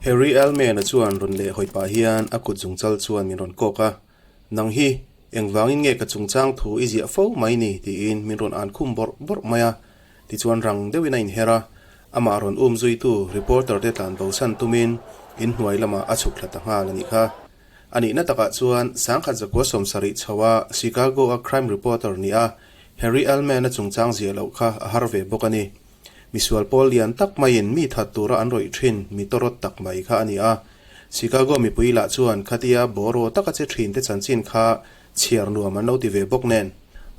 Harry Elman-a chuan rawn lehhawi pah hian a kut zungchal chuan min rawn kawk a, Nang hi, engvangin nge ka chungchang thu i ziah fo mai ni? tiin min rawn an khum bawrh bawrh mai a. Tichuan rang deuhin a inher a, amah rawn um zuitu reporter te tlan bosan tumin inhnuai lamah a chhuk thla ta nghal a nih kha. A nihna takah chuan 1970 chho a Chicago-a crime reporter ni a Harry Elman-a chungchang ziah loh kha a har ve bawk a ni. Misual pawl lian tak maiin mi that tura an rawih thin mi tawrawt tak mai kha a ni a. Chicago mipui lah chuan khatia bawraw taka che thin te chanchin kha chhiar nuam an lo ti ve bawk nen.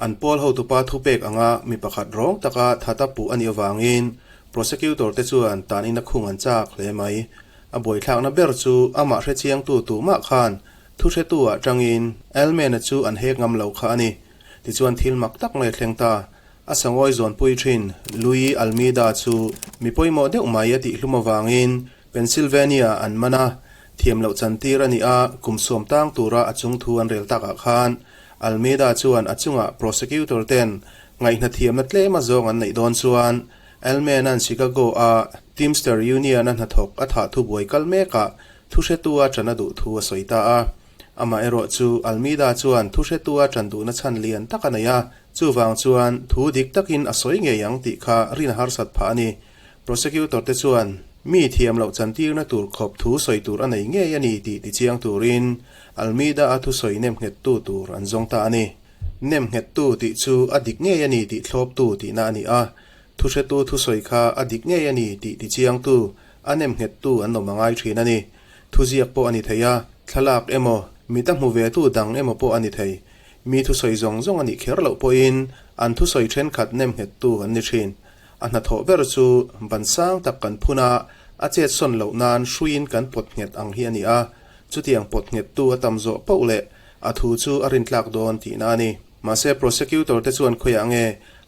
An pawl hotupa thupek anga mi pakhat rawng taka thata puh a nih avangin prosecutor te chuan tanin a khung an chak hle mai. A buaithlakna ber chu amah hrechiangtu tumah khan thuhretu ah tangin Elman-a chu an hek ngam lo kha a ni. Tichuan thil mak tak mai a thleng ta. A sangawi zawnpui thin Louis Almeida chu mi pawimawh deuh mai a tihhlum avangin Pennsylvania an man a, thiam loh chantir a nih a, kum sawm tang tura a chung thu an rel takah khan Almeida chuan a chungah prosecutor ten ngaihna thiamna tlem a zawng an neih dawn chuan Elman-a'n Chicago-a Teamster Union-a hnathawk a thah thubuai kal mekah thuhretu a ṭan a duh thu a sawi ta a. Amaherawh chu Almeida chuan thuhretu a ṭan duhna chhan lian tak a nei a, chuvang chuan thu dik takin a sawi ngei ang tih kha rin a harsat phah a ni. Prosecutor te chuan mi thiam loh chantirna tur khawp thu sawi tur a nei ngei a ni tih tichiang turin Almeida-a thusawi nemnghettu tur an zawng ta a ni. Nemnghettu tih chu a dik ngei a ni tih thlawptu tihna a ni a, thuhretu thusawi kha a dik ngei a ni tih tichiangtu, a nemnghettu an awm a ngai thin a ni. Thuziak pawh a ni thei a, thlalak emaw, mit a hmu vetu dang emaw pawh a ni thei. Mi thusawi zawng zawng a nih kher loh pawhin an thusawi thenkhat nemnghettu an ni thin. A hnathawh ber chu ban sang tak kan phun a, a chet sawn loh nan hruiin kan pawt nghet ang hi a ni a, chutiang pawt nghettu a tam zawh poh leh a thu chu a rintlak dawn tihna a ni. Mahse prosecutor te chuan khawiah nge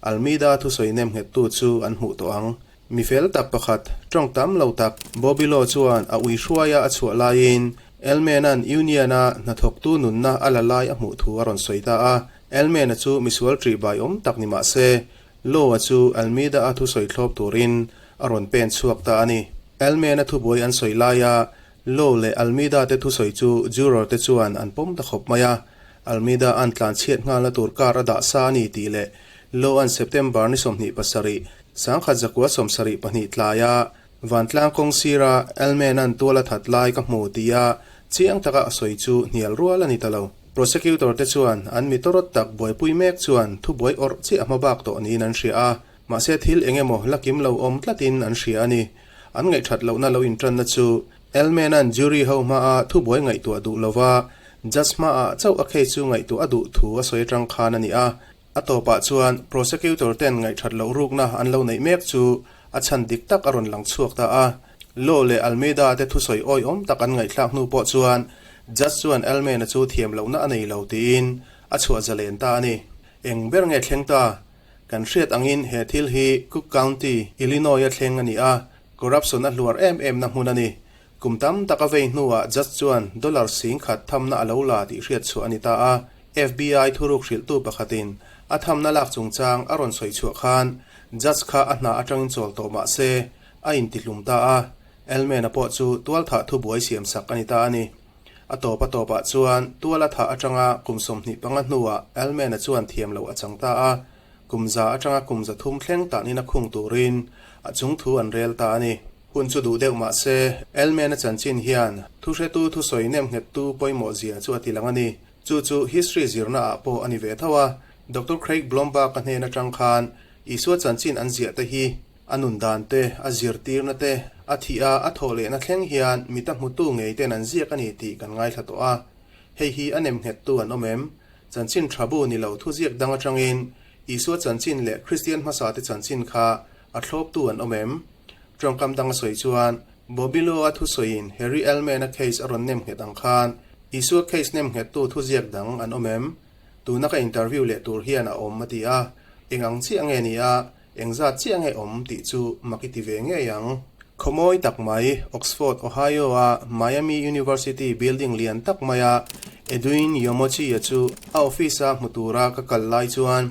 Almeida thusawi nem nghettu chu an hmuh tawh ang? Mi fel tak pakhat, tawng tam lo tak, Bobby Law chuan a ui hruaia a chhuah laiin Elman-a'n Union-a hnathawktu nunna a la lai a hmuh thu a rawn sawi ta a. Elman-a chu misual ṭihbai awm tak ni mah se, Law-a chu Almeida-a thusawi thlawp turin a rawn pen chhuak ta a ni. Elman-a thubuai an sawi laia Law leh Almeida te thusawi chu juror te chuan an pawm ta khawp mai a. Almeida an tlan chhiat nghalna tur car a dah sa a ni tih leh Law-a'n September ni 27, 1972 tlaia vantlang kawng sira Elman-a'n tual a that lai ka hmu tia chiang taka a sawi chu hnial rual a ni ta lo. Prosecutor te chuan an mi tawrawt tak buaipui mek chuan thubuai awrh chiah a hma bak tawh niin an hria a, mahse thil eng emaw la kim lo awm tlatin an hria a ni. An ngaihthat lohna lo intanna chu Elman-a'n jury ho hmaa thubuai ngaihtuah duh lova judge hmaah chauh a case chu ngaihtuah a duh thu a sawi atang khan a ni a. A tawpah chuan prosecutor ten ngaihthat loh rukna an lo neih mek chu a chhan dik tak a rawn lang chhuak ta a. Law leh Almeida te thusawi awihawm tak an ngaihthlak hnu pawh chuan judge chuan Elman-a chu thiam lohna a nei lo tiin a chhuah zalen ta a ni. Eng ber nge thleng ta? Kan hriat angin he thil hi Cook County, Illinois-a thleng a ni a, corruption a hluar em em na hmun a ni. Kum tam tak a vei hnuah judge chuan dollar 10,000 thamna a lo la tih hriat chhuah a ni ta a. FBI thuruk hrilhtu pakhatin a thamna lak chungchang a rawn sawi chhuah khan judge kha a hna atangin chawl tawh mah se a intihlum ta a, Elman-a pawh chu tualthah thubuai siamsak a ni ta a ni. A tawp a tawpah chuan tual a thah atanga kum 25 hnuah Elman-a chuan thiam loh a chang ta a, kum za atanga kum 300 thleng tanin a khung turin a chung thu an rel ta a ni. Hun chu duh deuh mah se, Elman-a chanchin hian thuhretu thusawi nem nghettu pawimawh zia chu a ti lang a ni. Chu chu history zirna ah pawh a ni ve tho a, Doctor Craig Blomberg-a hnen atang khan Isua chanchin an ziah te hi a nun dan te, a zirtirna te, a thih a, a thawh lehna thleng hian mita hmutu ngei ten an ziak a ni tih kan ngaithla tawh a. Hei hi a nem nghettu an awm em? Chanchin tha bu ni lo thuziak dang atangin Isua chanchin leh Kristian hmasa te chanchin kha a thlawptu an awm em? Tawngkam dang a sawi chuan, Bobby Law-a thusawiin Harry Elman-a case a rawn nem nghet ang khan Isua case nem nghettu thuziak dang an awm em? Tuna ka interview leh tur hian a awm a ti a, eng ang chiah nge ni a, eng zat chiah nge awm tih chu mak i ti ve ngei ang. Khawmawi tak mai, Oxford, Ohio-a Miami University building lian tak maia Edwin Yomochi-a chu a office-a hmu tura ka kal lai chuan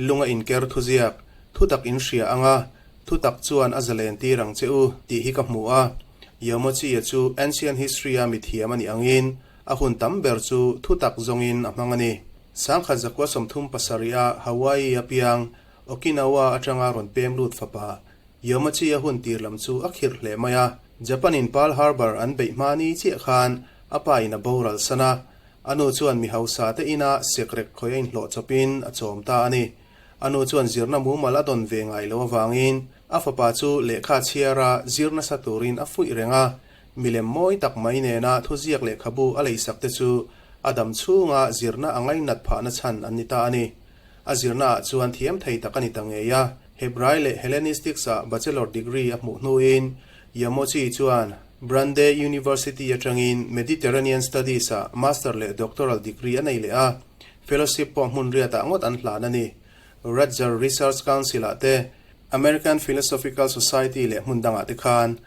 lunga inker thuziak, Thutak in hria anga, thutak chuan a zalen tir ang che u tih hi ka hmu a. Yamochi-a chu Ancient History-a mithiam a nih angin a hun tam ber chu thutak zawngin a hmang a ni. Sangkhat zakua 37 a Hawaii-a piang Okinawa atanga rawn pem lut fapa Yamochi-a hun tir lam chu a khirh hle mai a. Japan-in Pearl Harbor an beih hma ni chiah khan a pa in a boral san a, a nu chuan mi hausa te ina sekrek khawih a inhlawh chawpin a chawm ta a ni. A nu chuan zirna mumal a dawn ve ngai lo avangin a fapa chu lehkha chhiara zir nasa turin a fuih reng a, milem mawi tak mai nena thuziak lehkhabu a leisak te chu a dam chhunga zirna a ngainat phahna chhan an ni ta a ni. A zirnaah chuan thiam thei tak a ni ta ngei a, Hebrai leh Hellenistics-ah bachelor degree a hmuh hnuin Yamochi chuan Brande University atangin Mediterranean Studies-ah master leh doctoral degree a nei leh a, fellowship pawh hmun riatah ngawt an hlan a ni. Rutger Research Council-ah te, American Philosophical Society leh hmun dangah te khan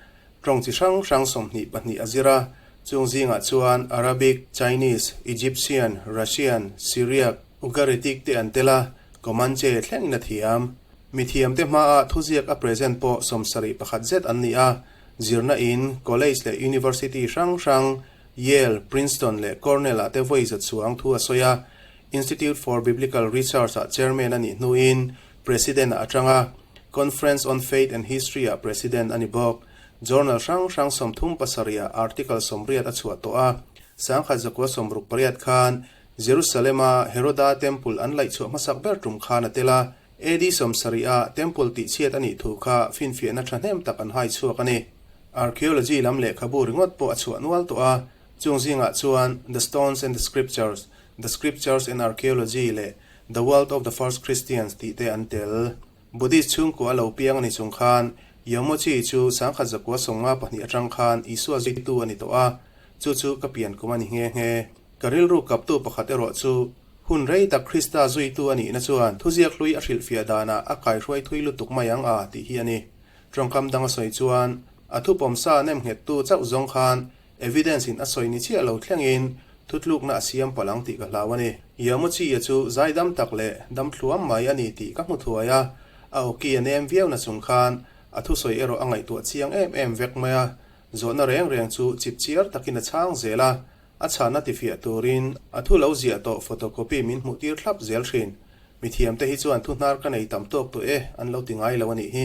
tawng chi hrang hrang 22 a zir a, chung zingah chuan Arabic, Chinese, Egyptian, Russian, Syriac, Ugaritic te an tel a, Comanche thlengin a thiam. Mithiamte hmaah thuziak a present pawh 71 zet an ni a, Zirna in, college leh university hrang hrang, Yale, Princeton leh Cornell ah te vawi za chuang thu a sawi a. Institute for Biblical Research ah chairman a nih hnuin president ah a tang a, Conference on Faith and History ah president a ni bawk. Journal hrang hrang 37 ah article 80 a chhuah tawh a. 1968 khan Jerusalem a Heroda Temple an laih chhuah hmasak ber tum khan a tel a. AD 70 ah Temple tihchhiat a nih thu kha finfiahna thahnem tak an hai chhuak a ni. Archaeology lam lehkhabu ringawt pawh a chhuah nual tawh a, chung zingah chuan The Stones and the Scriptures, The Scriptures and Archaeology leh The World of the First Christians tih te an tel. Buddhist chhungkua a lo piang a ni chung khan Yomochi chu 1952 atang khan Isua zuitu a ni tawh a, chu chu ka pian kum a ni nghe nghe. Ka rilru kaptu pakhat erawh chu Hun rei tak Krista zuitu a nihna chuan thuziak hlui a hrilhfiah danah a kaihruai thui lutuk mai ang a tih hi a ni. Tawngkam dang a sawi chuan a thupawmsa nem nghettu chauh zawng khan evidence in a sawi ni chiah lo thlengin thutlukna a siam palh ang tih ka hlau a ni. Yamuchi-a chu zaidam tak leh dam thluam mai a ni tih ka hmu thuai a, a awki a nem viau na chung khan a thusawi erawh a ngaihtuah chiang em em vek mai a, zawhna reng reng chu chipchiar takin a chhang zel a, A chhana tifiah turin a thu lo ziah tawh photocopy min hmuh tir thlap zel thin. Mithiamte hi chuan thu hnar ka nei tam tawk tawh e an lo ti ngai lo a nih hi.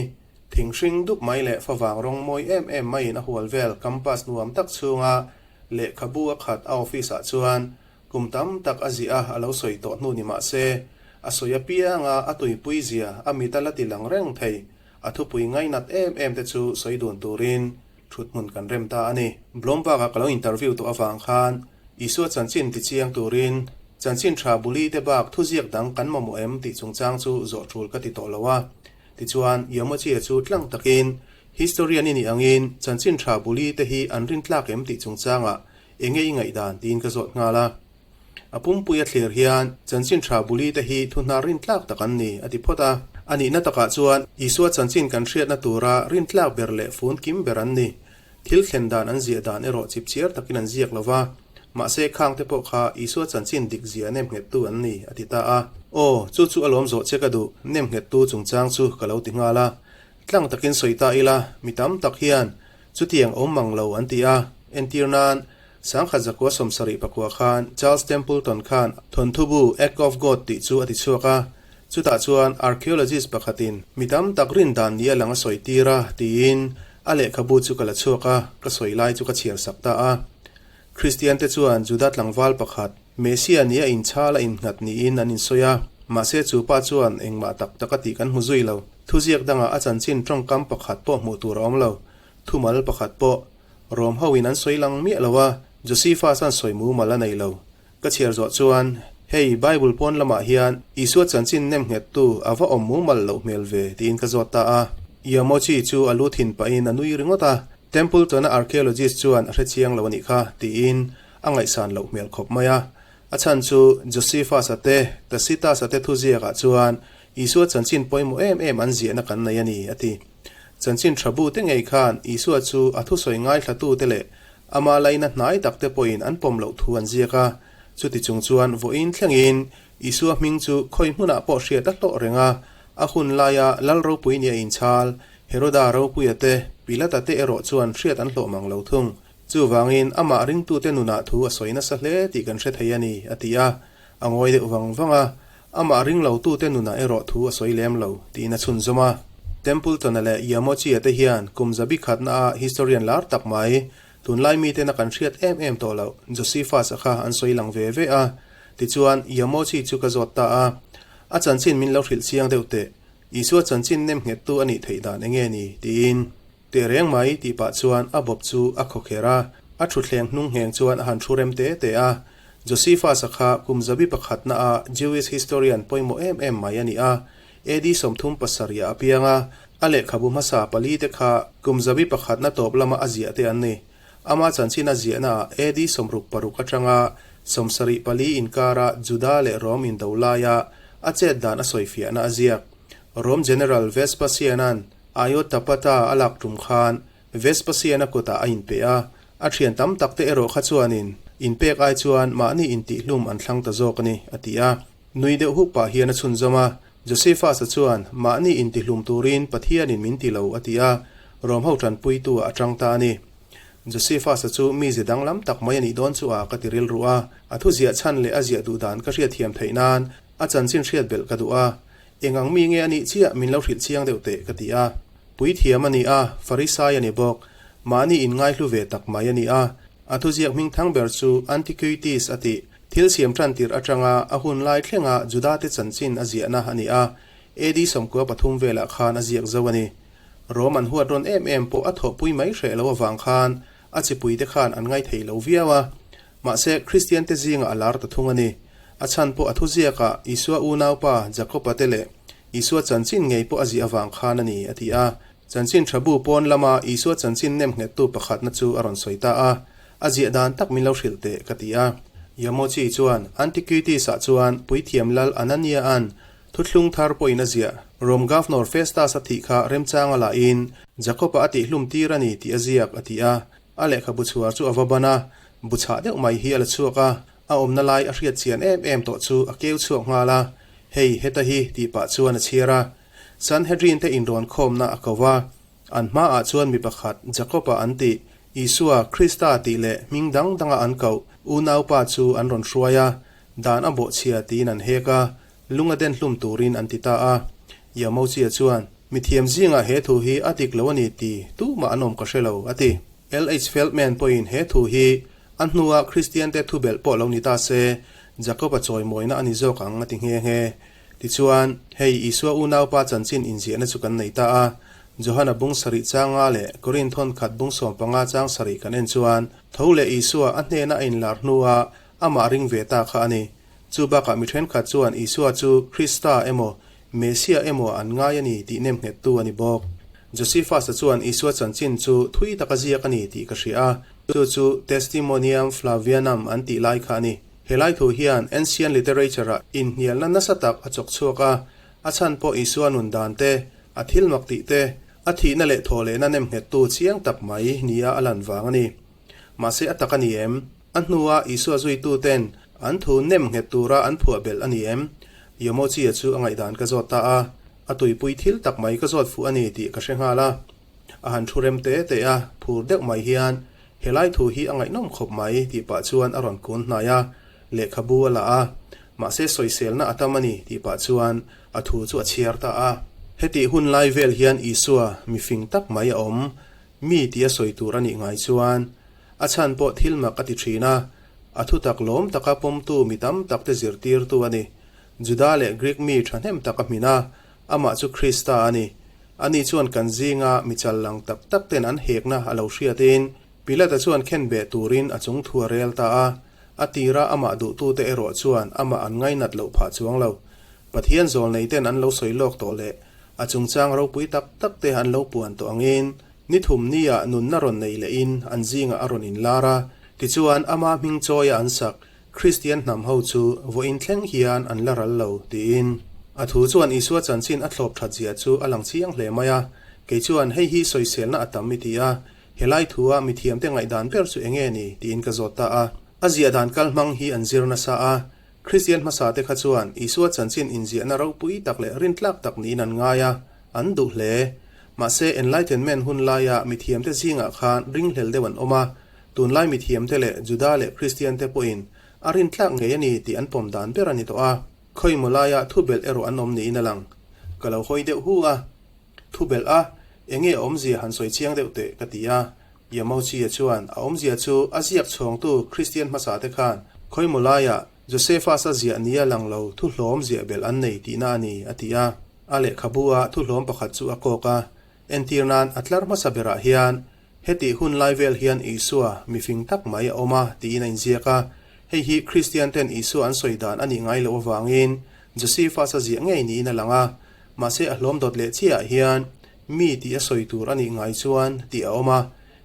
Thing hring dup mai leh favang rawng mawi em em maiin a hual vel campus nuam tak chhunga lehkhabu a khat a office ah chuan kum tam tak a ziah a a lo sawi tawh hnu ni mah se a sawi apianga a tuipui zia a mit a la ti lang reng thei. A thupui ngainat em em te chu sawi dun turin Thut hmun kan rem ta a ni. Blomberg-a ka lo interview tawh avang khan Isua chanchin ti chiang turin chanchin tha buli te bak thuziak dang kan mamawh em tih chungchang chu zawh tul ka ti tawh lo a. Tichuan, Yamochia chu tlang takin historian i nih angin chanchin tha buli te hi an rin tlak em tih chungchangah enge i ngaihdan tiin ka zawt nghal a. A pumpui a thlir hian chanchin tha buli te hi thu hnar rintlak tak an ni, a ti phawt a. A nihna takah chuan Isua chanchin kan hriatna tura rintlak ber leh fun kim ber an ni. Thil thlen dan an ziah dan erawh chipchiar takin an ziak lo va, mahse khang te pawh kha Isua chanchin dik zia nem nghettu an ni, a ti ta a. Aw, chu chu a lawm zawh che ka duh, nem nghettu chungchang chu ka lo ti nghal a. Tlang takin sawi ta ila, mi tam tak hian chutiang awm mang lo an ti a, entir nan 1974 khan Charles Templeton khan thawnthubu Act of God tih chu a ti chhuak a, chutah chuan archaeologist pakhatin mi tam tak rin dan nia lang a sawi tir a tiin a lehkhabu chu ka la chhuak a, ka sawi lai chu ka chhiar sak ta a. Kristian te chuan Juda tlangval pakhat Messiah nia inchhal a innghat niin an insawi a, mahse chu pa chuan engmah tak tak a tih kan hmu zui lo. Thuziak dangah a chanchin tawngkam pakhat pawh hmuh tur a awm lo, thumal pakhat pawh Rom ho in an sawi lang miah lo a, Josephus an sawi mumal a nei lo. Ka chhiar zawh chuan, Hei, Bible pawn lamah hian Isua chanchin nem nghettu a va awm mumal loh hmel ve, tiin ka zawt ta a. Yamochi chu a lu thin pahin a nui ringawt a, Templeton-a archaeologist chuan a hrechiang lo a nih kha, tiin a ngaihsan loh hmel khawp mai a. A chhan chu Josephus-a te, Tacitus-a te thuziakah chuan Isua chanchin pawimawh em em an ziahna kan nei a ni, a ti. Chanchin tha bu te ngei khan Isua chu a thusawi ngaithlatute leh ama laina hnai tak te pawhin an pawm loh thu an ziak a. Chuti chung chuan vawiin thlengin Isua hming chu khawi hmunah pawh hriat a hlawh reng a, a hun laia Lal ropui nia inchhal. Heroda ropuia te, Pilata te erawh chuan hriat an hlawh mang lo thung. Chuvangin amah ringtute nunah thu a sawi nasa hle tih kan hre thei a ni, a ti a. A ngawi deuh vang vang a, amah ring lotute nunah erawh thu a sawi lem lo, tiin a chhunzawm a. Templeton-a leh Yamochi-a te hian kum zabi khatnaah historian lar tak mai, tunlai mitena kan hriat em em tawh loh Josephus-a kha an sawi lang ve ve a. Tichuan, Yamochi chu ka zawt ta a, A chanchin min lo hrilh chiang deuh teh, Isua chanchin nem nghettu a nih theih dan enge ni? tiin. Teh reng mai tih pah chuan a bawp chu a khawkher a, a thutthleng hnung ngheng chuan a han thu rem te te a. Josephus-a kha kum zabi pakhatna a Jewish historian pawimawh em em mai a ni a, AD 37 ah a piang a, a lehkhabu hmasa pali te kha kum zabi pakhatna tawp lama a ziah te an ni. Ama chanchin a ziahna ah AD 66 atanga 74 inkara Juda leh Rom indo laia a chet dan a sawifiahna a ziak. Rom General Vespasian-a'n Iotapata a lak tum khan Vespasian-a kutah a inpe a, a thian tam tak te erawh kha chuanin inpek ai chuan mahni intihhlum an thlang ta zawk a ni, a ti a. Nui deuh huk pah hian a chhunzawm a, Josephus-a chuan mahni intihlum turin Pathianin min ti lo, a ti a, Rom ho tanpuitu ah a tang ta a ni. Josephus-a chu mize danglam tak mai a nih dawn chu a ka ti rilru a, a thuziah chhan leh a ziah duh dan ka hriatthiam theih nan a chanchin hriat belh ka duh a, Eng ang mi nge a nih chiah min lo hrilh chiang deuh teh ka ti a. Puithiam a ni a, Farisai a ni bawk. Mahni inngaihlu ve tak mai a ni a. A thuziak hming thang ber chu Antiquities a tih. Thil siam tan tirh atanga a hun lai thlenga Judate chanchin a ziahna a ni a. AD 93 velah khan a ziak zo a ni. Rom an huat rawn em em pawh a thawhpui mai hreh lo avang khan a chipuite khan an ngaithei lo viau a. Mahse, Kristiante zingah a lar ta thung a ni. A chhan pawh a thuziakah Isua unaupa Jakoba te leh Isua chanchin ngei pawh a ziah avang khan a ni, a ti a. Chanchin tha bu pawn lama Isua chanchin nem nghettu pakhatna chu a rawn sawi ta a. A ziah dan tak min lo hrilh teh, ka ti a. Yamochi chuan Antiquities-ah chuan Puithiam Lal Anania-a'n thuthlung thar pawhin a ziah. Rom Governor Festus-a thih kha remchanga lahin Jakoba a tihhlum tir a ni tih a ziak, a ti a. A lehkhabu chhuar chu a va ban a, bu chhah deuh mai hi a la chhuak a, a awmna lai a hriat chian em em tawh chu a keu chhuak nghal a, Hei, heta hi, tih pah chuan a chhiar a. Sanhedrin te inrawn khawmna a ko va, an hmaah chuan mi pakhat, Jakob-a an tih, Isua, Krista tih leh hming dang danga an koh, unaupa chu an rawn hruai a, dan a bawhchhia tiin an hek a, lung a den hlum turin an ti ta a. Yamochia chuan, Mithiam zingah he thu hi a dik lo a ni ti tumah an awm ka hre lo, a ti. LH Feldman pawhin he thu hi a hnua Kristiante thu belh pawh lo ni ta se, Jakob-a chawimawina a ni zawk ang a ti nghe nghe. Tichuan, hei Isua unaupa chanchin inziahna chu kan nei ta a. Johana bung sarih changa leh Korinth thawn khat bung 15 chang sarih kan en chuan, tho leh Isua a hnena a inlar hnua amah ring ve ta kha a ni. Chu bakah mi thenkhat chuan Isua chu Krista emaw, Messiah emaw an ngai a ni tih nemnghettu a ni bawk. Josephus-a chuan Isua chanchin chu thui taka ziak a ni tih ka hria a, chu chu Testimonium Flavianum an tih lai kha a ni. He lai thu hian ancient literature-ah inhnialna nasa tak a chawk chhuak a, a chhan pawh Isua nun dan te, a thil mak tih te, a thihna leh thawhlehna nemnghettu chiang tak mai nia a lan vang a ni. Mahse a tak a ni em? A hnua Isua zuituten an thu nem nghet tura an phuah belh a ni em? Yomochia chu a ngaihdan ka zawt ta a, a tuipui thil tak mai ka zawt fuh a ni tih ka hre nghal a. A han thu rem te te a, phur deuh mai hian, Helai thu hi a ngaihnawm khawp mai tih pah chuan a rawn kun hnai a, lehkhabu a la a, mahse sawiselna a tam a ni tih pah chuan a thu chu a chhiar ta a. Hetih hun lai vel hian Isua mi fing tak mai a awm, mi tia sawi tur a nih ngai chuan a chhan pawh thil mak a ti thin a, a thutak lawm taka pawmtu mi tam tak te zirtirtu a ni. Juda leh Greek mi thahnem tak a hmin a, amah chu Krista a ni. Ani chuan kan zinga mi chal lang tak tak ten an hekna a lo hriatin Pilata chuan khenbeh turin a chung thu a rel ta a, a tira amah duhtute erawh chuan amah an ngainat loh phah chuang lo. Pathian zawlnei ten an lo sawi lawk tawh leh a chungchang ropui tak tak te an lo puan tawh angin ni thum nia nunna rawn nei lehin an zingah a rawn inlar a, tichuan ama hming chawia an sak Kristian hnam ho chu vawiin thleng hian an la ral lo, tiin. A thu chuan Isua chanchin a thlawp that zia chu a lang chiang hle mai a, kei chuan hei hi sawiselna a tam i ti a, helai thua mithiamte ngaihdan ber chu enge ni tiin ka zawt ta a. A ziah dan kal hmang hi an zir nasa a, Kristian hmasa te kha chuan Isua chanchin inziahna ropui tak leh rintlak tak niin an ngai a, an duh hle. Mahse, Enlightenment hun laia mithiamte zingah khan ringhlel deuh an awm a, tunlai mithiamte leh Juda leh Kristiante pawhin a rintlak ngei a ni tih an pawm dan ber a ni tawh a. Khawimaw laia thubelh erawh an awm niin a lang. Ka lo hawi deuh hu a. Thubelh a, enge a awmzia han sawi chiang deuh teh ka ti a. Yamauchi-a chuan a awmzia chu a ziak chhawngtu Kristian hmasa te khan khawimaw laiah Josephus-a ziah nia lang lo thuhlawm ziah belh an nei tihna a ni, a ti a. A lehkhabu-a thuhlawm pakhat chu a kawk a, entir nan a tlar hmasa berah hian hetih hun lai vel hian Isua mifing tak mai a awm a tiin a inziak a. Hei hi Kristian-ten Isua an sawi dan a nih ngai loh avangin Josephus-a ziah ngei niin a lang a. Mahse a hlawm dawt leh chiahah hian Mi tih a sawi tur a nih ngai chuan tih a awm a,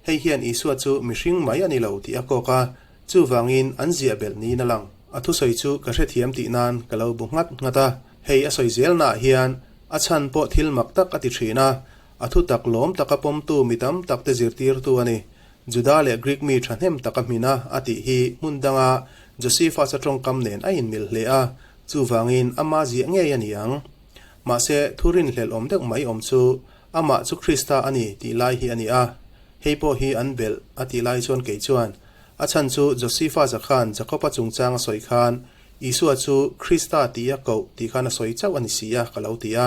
hei hian Isua chu mihring mai a ni lo tih a kawk a, chuvangin an ziah belh niin a lang. A thusawi chu ka hrethiam tih nan ka lo bu nghat nghat a, hei a sawi zelnaah hian a chhan pawh thil mak tak a ti thin a, a thutak lawm taka pawmtu mi tam takte zirtirtu a ni. Juda leh Greek mi thahnem taka hmin a a tih hi hmun danga Josephus-a tawngkam nen a inmil hle a, chuvangin ama ziah ngei a ni ang. Mahse, thu rinhlelh awm deuh mai awm chu amah chu Krista a ni tih lai hi a ni a, hei pawh hi an belh a tih lai chuan kei chuan a chhan chu Josephus-a khan Jakob-a chungchang a sawi khan Isua chu Krista tih a koh tih khan a sawi chauh a ni si a ka lo ti a.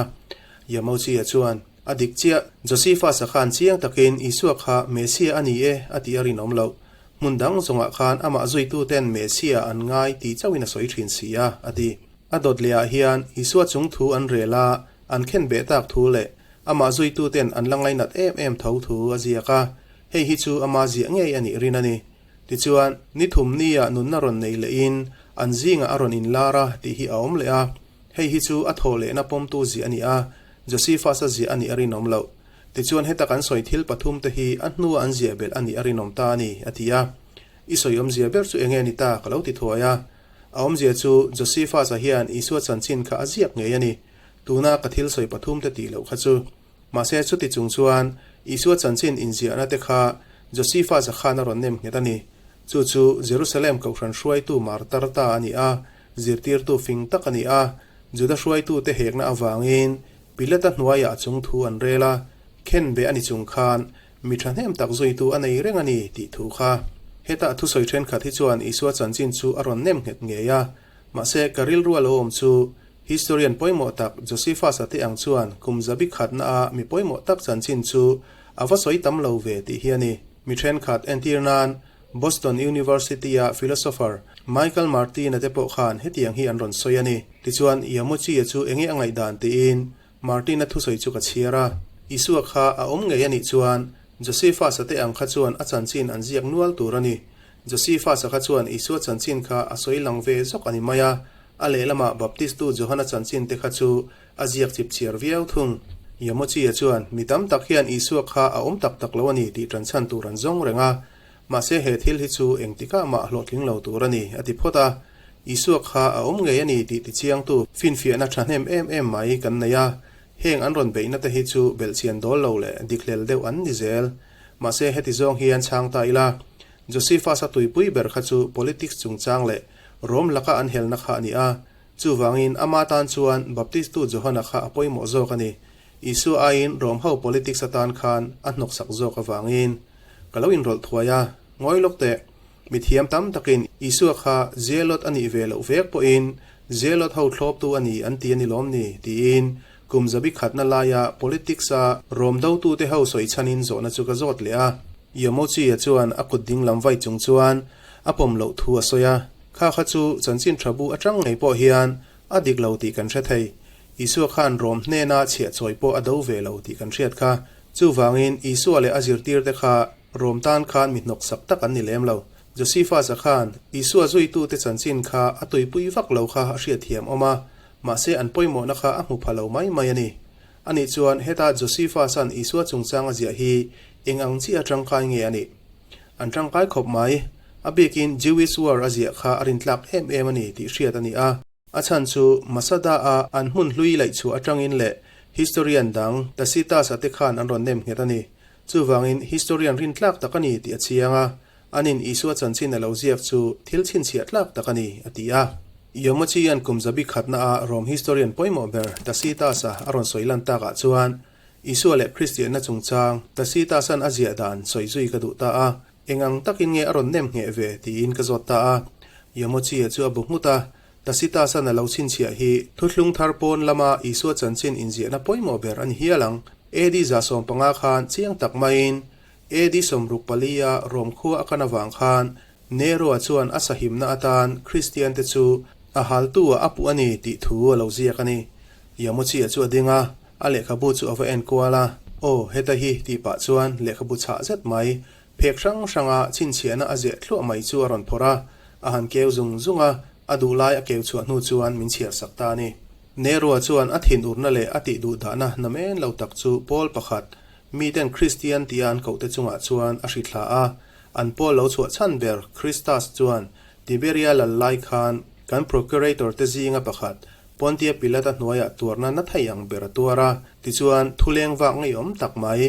Yamauchi-a chuan, A dik chiah, Josephus-a khan chiang takin Isua kha Messiah a ni e a tih a rinawm loh. Hmun dang zawngah khan amah zuituten Messiah an ngai tih chauhin a sawi thin si a, a ti. A dawt lehah hian Isua chung thu an rel a, an khen beh tak thu leh amah zuituten an la ngainat em em tho thu a ziak a, hei hi chu ama ziah ngei a nih rin a ni. Tichuan, ni thum nia nunna rawn nei lehin an zingah a rawn inlar a tih hi a awm leh a, hei hi chu a thaw lehna pawmtu ziah a ni a, Josephus-a ziah a nih a rinawm loh. Tichuan, heta kan sawi thil pathum te hi a hnua an ziah belh a nih a rinawm ta a ni, a ti a. I sawi awmzia ber chu enge ni ta? ka lo ti thuai a. A awmzia chu Josephus-a hian Isua chanchin kha a ziak ngei a ni. Tuna ka thil sawi pathum te tih loh kha chu. Mahse chuti chung chuan Isua chanchin inziahna te kha Josephus-a khan a rawn nem nghet a ni. Chu chu Jerusalem kohhran hruaitu martar ta a ni a, zirtirtu fing tak a ni a. Juda hruaitute hekna avangin Pilata hnuaiah a chung thu an rel a, khenbeh a ni chung khan Mi thahnem tak zuitu a nei reng a ni tih thu kha. Heta thusawi thenkhat hi chuan Isua chanchin chu a rawn nem nghet ngei a. Mahse, ka rilru a lo awm chu historian pawimawh tak Josephus-a te ang chuan kum zabi khatna a mi pawimawh tak chanchin chu a va sawi tam lo ve tih hi a ni. Mi thenkhat entir nan Boston University-a philosopher Michael Martin-a te pawh khan hetiang hi an rawn sawi a ni. Tichuan, Yamuchi-a chu enge a ngaihdan tiin Martin-a thusawi chu ka chhiar a, Isua kha a awm ngei a nih chuan Josephus-a te ang kha chuan a chanchin an ziak nual tur a ni. Josephus-a kha chuan Isua chanchin kha a sawi lang ve zawk a ni mai a, a lehlamah Baptistu Johana chanchin te kha chu a ziak chip chhiar viau thung. Yamochi-a chuan, Mi tam tak hian Isua kha a awm tak tak lo a ni tih ṭanchhan tur an zawng reng a, mahse he thil hi chu engtikah mah hlawhtling lo tur a ni, a ti phawt a. Isua kha a awm ngei a ni tih tichiangtu finfiahna thahnem em em mai kan nei a, heng an rawn beihna te hi chu belhchian dawl lo leh dikhlel deuh an ni zel. Mahse heti zawng hian chhang ta ila, Josephus-a tuipui ber kha chu politics chungchang leh Rom laka an helna kha a ni a, chuvangin ama tan chuan Baptistu Johana kha a pawimawh zawk a ni. Isua aiin Rom ho politics atan khan a hnawksak zawk avangin ka lo inrawlh thuai a, ngawi lawk teh. Mi thiam tam takin Isua kha Zealot a nih ve loh vek pawhin Zealot ho thlawptu a ni an ti a ni lawm ni? tiin kum zabi khatna laia politics-a rawm dotute ho sawi chhanin zawhna chu ka zawt leh a. Yomochi-a chuan a kut ding lam vai chung chuan a pawm loh thu a sawi a, Kha kha chu chanchin tha bu atang ngei pawh hian a dik lo tih kan hre thei. Isua khan rawm hnena chhiah chawi pawh a do ve lo tih kan hriat kha. Chuvangin Isua leh a zirtirte kha Rom tan khan mi hnawksak tak an ni lem lo. Josephus-a khan Isua zuitute chanchin kha a tuipui vak lo kha a hriatthiam awm a, mahse an pawimawhna kha a hmu pha lo mai mai a ni. Ani chuan heta Josephus-a'n Isua chungchang a ziah hi eng ang chiah tangkai nge a nih? An tangkai khawp mai. A bikin Jewish War a ziah kha a rintlak em em a ni tih hriat a ni a. A chhan chu Masada-a an hmun hlui laihchhuah atangin leh historian dang Tacitus-a te khan an rawn nem nghet a ni. Chuvangin, historian rintlak tak a ni tih a chiang a, anin Isua chanchin a lo ziak chu thil chhinchhiah tlak tak a ni, a ti a. Yomochian kum zabi khatna-a Rom historian pawimawh ber Tacitus-a a rawn sawi lan takah chuan, Isua leh Kristianna chungchang Tacitus-a'n a ziah dan sawi zui ka duh ta a, eng ang takin nge a rawn nem ngheh ve tiin ka zawt ta a. Yamochi-a chu a bu nghut a, Tacitus-a'n a lo chhinchhiah hi thuthlung thar pawn lama Isua chanchin inziahna pawimawh ber a ni hial ang. AD 115 khan chiang tak maiin AD 64-a Rom khua a kan avang khan Nero-a chuan a sahimna atan Kristiante chu a haltu-ah a puh a ni tih thu a lo ziak a ni. Yamochi-a chu a ding a, a lehkhabu chu a va en kual a, Aw, heta hi tih pah chuan lehkhabu chhah zet mai, phek hrang hranga chhinchhiahna a zeh thluah mai chu a rawn phawrh a, a han keu zung zung a, a duh lai a keu chhuah hnu chuan min chhiar sak ta a ni. Nero-a chuan a thinurna leh a tih duh dahna namen lo tak chu pawl pakhat, miten Kristian tia an kohte chungah chuan a hrithla a, an pawl lo chhuah chhan ber Christus chuan Tiberia lal lai khan kan procurator te zinga pakhat Pontia Pilata hnuaiah tuarna na thei ang ber a tuar a, tichuan thuleng vak ngeiawm tak mai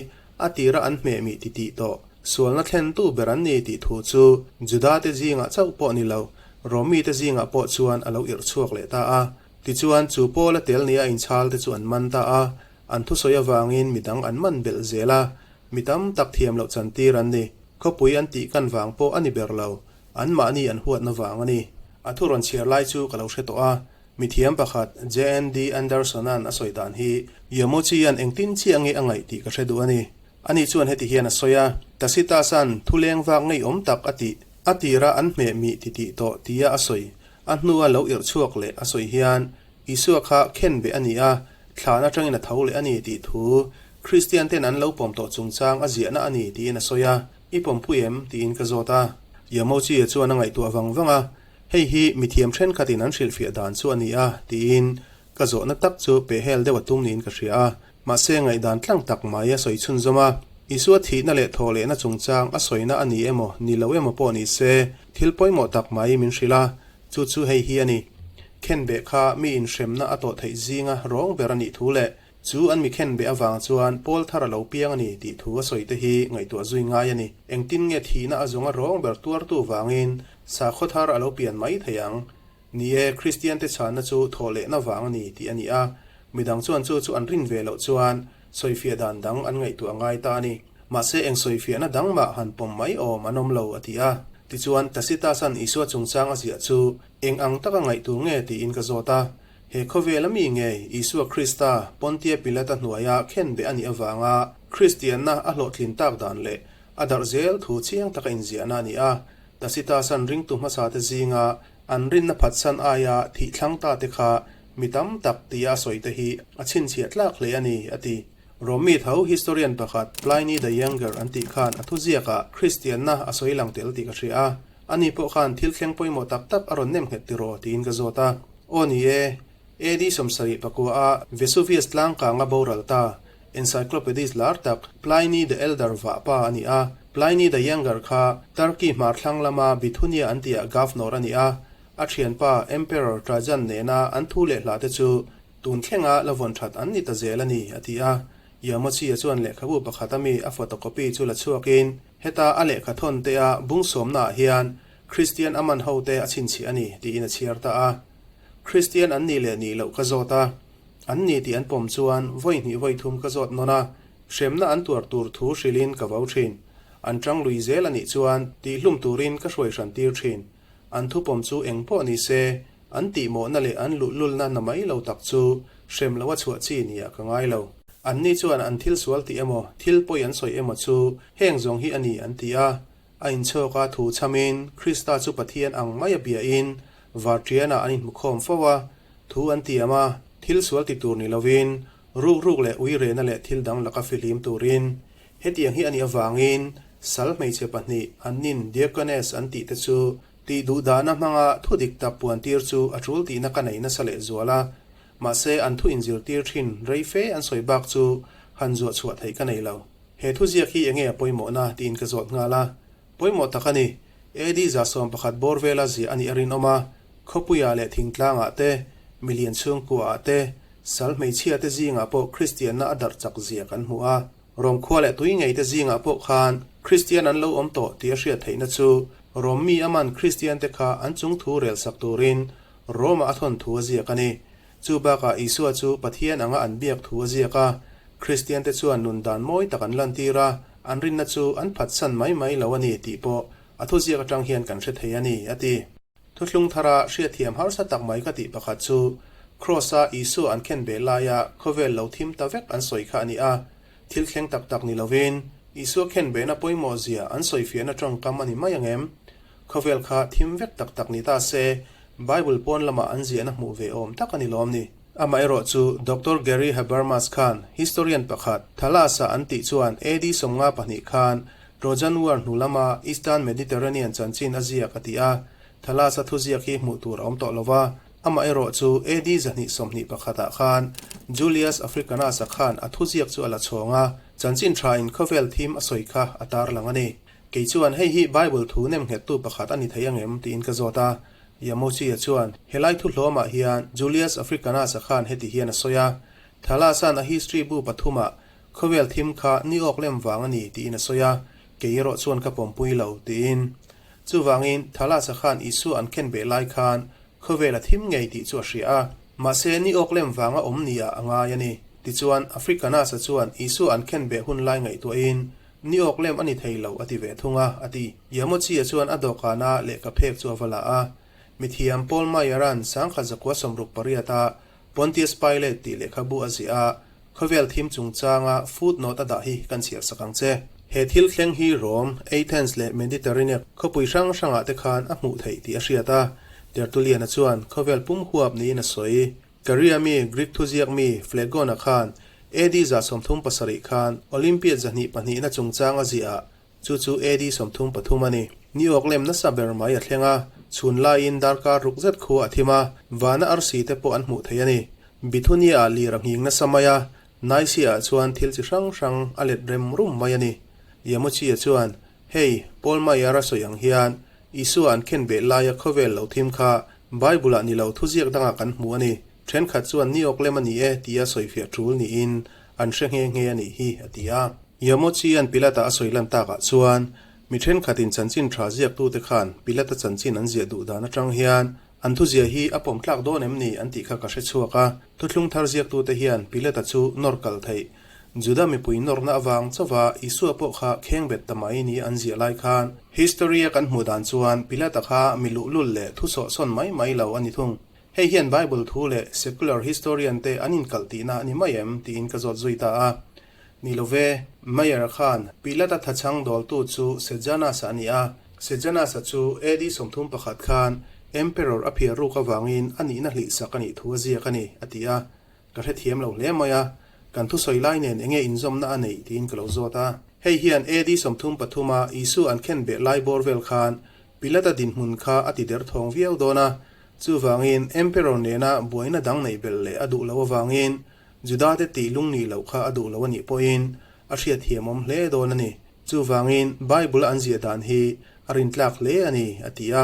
a tira an hmehmih ti tih tawh sualna thlentu ber an ni tih thu chu Juda te zingah chauh pawh ni lo Romi te zingah pawh chuan a lo irh chhuak leh ta a. Tichuan chu Paula tel nia inchhal te chu an man ta a, an thusawi avangin midang an man belh zel a, Mi tam tak thiam loh chantir an ni. Khawpui an tih kan vang pawh a ni ber lo. Anmahni an huatna vang a ni. A thu rawn chhiar lai chu ka lo hre tawh a. Mi thiam pakhat, JND Anderson-a'n a sawi dan hi Yamochi-a'n engtin chiah nge a ngaih tih ka hre duh a ni. Ani chuan heti hian a sawi a, Tacitus-a'n thu leng vak ngeiawm tak a tih, a tira an hmeh mih ti tih tawh tia a sawi, a hnua lo irh chhuak leh a sawi hian Isua kha khenbeh a ni a, thlan atangin a tho leh a ni tih thu Kristian ten an lo pawm tawh chungchang a ziahna a ni tiin a sawi a, I pawmpui em? tiin ka zawt a. Yamochi-a chuan a ngaihtuah vang vang a, Hei hi mithiam thenkhatin an hrilhfiah dan chu a ni a tiin ka zawhna tak chu pehhel deuh a tum niin ka hria a, mahse ngaihdan tlang tak mai a sawi chhunzawm a. Isua thihna leh thawhlehna chungchang a sawina a ni emaw ni lo emaw pawh ni se, thil pawimawh tak mai min hrilh a, Chu chu hei hi a ni. Khenbeh kha mi inhremna a tawh theih zinga rawng ber a nih thu leh chu an mi khenbeh avang chuan pawl thar a lo piang a ni tih thu a sawi te hi ngaihtuah zui ngai a ni. Engtin nge thihna a zawnga rawng ber tuartu vangin sakhaw thar a lo pian mai thei ang? Ni e, Kristiante chhanna chu thawhlehna vang a ni tih a ni a, midang chuan chu chu an rin ve loh chuan sawifiah dan dang an ngaihtuah ngai ta a ni. Mahse eng sawifiahna dang mah han pawm mai awm an awm lo, a ti a. Tichuan, Tacitus-a'n Isua chungchang a ziah chu eng ang taka ngaih tur nge tiin ka zawt a. He khawvela mi ngei, Isua Krista, Pontia Pilata hnuaia khenbeh a nih avanga Kristianna a hlawhtlin tak dan leh a darh zel thu chiang taka inziahna a ni a. Tacitus-a'n ringtu hmasate zinga an rinna phatsan aia thih thlang ta te kha mi tam tak tia a sawite hi a chhinchhiah tlak hle a ni, a ti. Romi tho historian pakhat Pliny the Younger an tih khan a thuziakah Kristianna a sawi lang tel tih ka hria a, ani pawh khan thil thleng pawimawh tak tak a rawn nem nghet tiraw tiin ka zawt a. Aw ni e, AD 70 a Vesuvius tlangkanga boral ta encyclopedist lar tak Pliny the Elder vahpa a ni a, Pliny the Younger kha Turkey hmarthlang lama Bithunia an tihah governor a ni a, a thianpa Emperor Trajan nena an thu leh hlate chu Tun thlenga la vawn that an ni ta zel a ni, a ti a. Yamochi-a chuan lehkhabu pakhat ami a photocopy chu la chhuakin, heta a lehkha thawn te a bung sawmnaah hian Kristian a man hote a chhinchhiah a ni, tiin a chhiar ta a. Kristian an nih leh nih loh ka zawt a, an ni tih an pawm chuan vawi hnih vawi thum ka zawt nawn a, hremna an tuar tur thu hrilhin ka vau thin. An tang lui zel a nih chuan tihhlum turin ka hruai hran tir thin. An thupawm chu eng pawh ni se, An tihmawhna leh an luhlulna na mai lo tak chu hrem loa chhuah chi nia ka ngai lo. Anni chuan an thil sual tih emaw, thil pawi an sawi emaw chu heng zawng hi a ni an ti a. A inchhawka thu chhamin Krista chu Pathian ang mai a biain varṭianah an inhmukhawm fo a, thu an tiam a, thil sual ti tur ni lovin rukruk leh uirena leh thil dang laka fihlim turin. Hetiang hi a nih avangin sal hmeichhe pahnih annin diakones an tihte chu Tih duh dahna hmanga thu dik tak puantir chu a tul tihna ka nei nasa leh zual a, mahse an thu inzirtir thin rei fe an sawi bak chu han zuah chhuah theih ka nei lo. He thuziak hi enge a pawimawhna tiin ka zawt nghal a. Pawimawh tak a ni. AD 11 bawr vela ziah a nih a rinawm a, khawpuiah leh thingtlangah te, milian chhungkuaah te, sal hmeichhia te zingah pawh Kristianna a darh chak zia kan hmu a. Rom khua leh tui ngei te zingah pawh khan Kristian an lo awm tawh tih a hriat theihna chu Rom mi aman Kristian te kha an chung thu rel sak turin Rome-ah a thawn thu a ziak a ni. Chu bakah Isua chu Pathian anga an biak thu a ziak a. Kristiante chuan nun dan mawi tak an lantir a, an rinna chu an phatsan mai mai lo a ni tih pawh a thuziak atang hian kan hre thei a ni, a ti. Thuthlung thara hriatthiam harsa tak mai ka tih pakhat chu Kraws-a Isua an khenbeh laia khawvel lo thim ta vek an sawi kha a ni a, thil thleng tak tak ni lovin Isua khenbehna pawimawh zia an sawifiahna tawngkam a ni mai ang em? Khawvel kha thim vek tak tak ni ta se, Bible pawn lamah an ziahna hmuh ve awm tak a ni lawm ni. Amaherawh chu Doctor Gary Habermas khan historian pakhat Thalasa an tih chuan AD 52 khan Trojan War hnu lama Eastern Mediterranean chanchin a ziak a ti a, Thalasa thuziak hi hmuh tur a awm tawh lo va, amaherawh chu AD 121 ah khan Julius Africanus-a khan a thuziak chu a la chhawng a, chanchin tha in khawvel thim a sawi kha a tarlang a ni. Kei chuan hei hi Bible thu nemnghettu pakhat a ni thei angem tiin ka zawt a, Yamochi-a chuan, Helai thu hlawmah hian Julius Africanus-a khan heti hian a sawi a, Thalasan a history bu pathumah khawvel thim kha ni awk lem vang a ni tiin a sawi a, kei erawh chuan ka pawmpui lo, tiin. Chuvangin, Thalasa khan Isua an khen beh lai khan khawvel a thim ngei tih chu a hria a, mahse ni awk lem vanga awm niah a ngai a ni. Tichuan, Africanus-a chuan Isua an khen beh hun lai ngaihtuahin Ni awk lem a ni thei lo a ti ve thung a, a ti. Yamochi-a chuan a dawhkana lehkha phek chu a va la a. Mithiam Paul Meyer-a'n 1968-a Pontius Pilate tih lehkhabu a ziah a, khawvel thim chungchanga footnote a dah hi kan chhiar sak ang che. He thil thleng hi Rome, Athens leh Mediterranean khawpui hrang hrangah te khan a hmuh theih tih a hriat a, Tertullian-a chuan khawvel pum huap niin a sawi. Karia mi Greek thuziak mi Phlegon-a khan AD 37 khan Olympiad 202 na chungchang a ziah a, chu chu AD 33 a ni. Ni awk lem nasa ber mai a thleng a, chhun laiin darkar ruk zet khua a thim a, vana arsi te pawh an hmuh thei a ni. Bithunia-ah lir a nghing nasa mai a, Nicaea-ah chuan thil chi hrang hrang a let rem rum mai a ni. Yamochi-a chuan, Hei, Paul Meyer-a sawi ang hian Isua an khenbeh laia khawvel lo thim kha Bible-ah ni lo thuziak dangah kan hmu a ni. Thenkhat chuan ni awk lem a ni e tia sawifiah tul niin an hre nghe nghe a nih hi, a ti a. Yamochian Pilata a sawi lan takah chuan mi thenkhatin chanchin tha ziaktute khan Pilata chanchin an ziah duh dan atang hian an thuziah hi a pawm tlak dawn em ni an tih kha ka hre chhuak a. Thuthlung thar ziaktute hian Pilata chu nawr kal theih Juda mipui nawrna avang chauva Isua pawh kha khengbet ta mai ni an ziah lai khan, History-a kan hmuh dan chuan Pilata kha mi luhlul leh thu sawhsawn mai mai lo a ni thung. Hei hian Bible thu leh secular historian te an inkalh tihna a ni mai em tiin ka zawt zui ta a. Ni lo ve, Meyer khan Pilata thachhang dawltu chu Sejanus-a a ni a. Sejanus-a chu AD 31 khan Emperor a phiar ruk avangin a nihna hlihsak a nih thu a ziak a ni, a ti a. Ka hrethiam lo hle mai a, kan thusawi lai nen enge inzawmna a neih tiin ka lo zawt a. Hei hian AD 33 a Isua an khen beh lai bawr vel khan Pilata dinhmun kha a ti der thawng viau dawn a, chuvangin Emperor nena buaina dang neih belh leh a duh loh avangin Judate tih lungnih loh kha a duh lo a nih pawhin a hriatthiamawm hle dawn a ni. Chuvangin Bible-a an ziah dan hi a rintlak hle a ni, a ti a.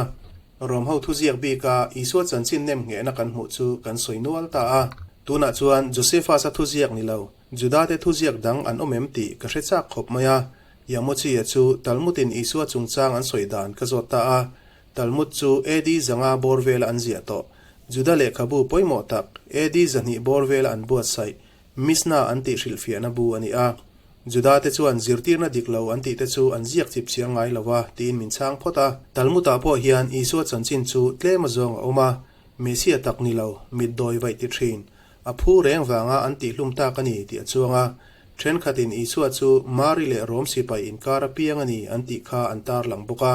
Rom ho thuziak bika Isua chanchin nem nghehna kan hmuh chu kan sawi nual ta a. Tunah chuan Josephus-a thuziak ni lo, Judate thuziak dang an awm em tih ka hre chak khawp mai a. Yamochi-a chu Talmud-in Isua chungchang an sawi dan ka zawt ta a. Talmud chu AD 500 bawr vela an ziah tawh. Juda lehkhabu pawimawh tak AD 200 bawr vela an buatsaih Mishnah an tih hrilhfiahna bu a ni a. Judate chuan zirtirna dik lo an tihte chu an ziak chip chiang ngai lo va tiin min chhang phawt a. Talmud-ah pawh hian Isua chanchin chu tlem a zawng a awm a, Messiah tak ni lo, mit dawi vaih ti thin, a phu reng vanga an tihhlum tak a ni tih a chuang a. Thenkhatin Isua chu Mari leh Rom sipai inkar a piang a ni an tih kha an tarlang bawk a.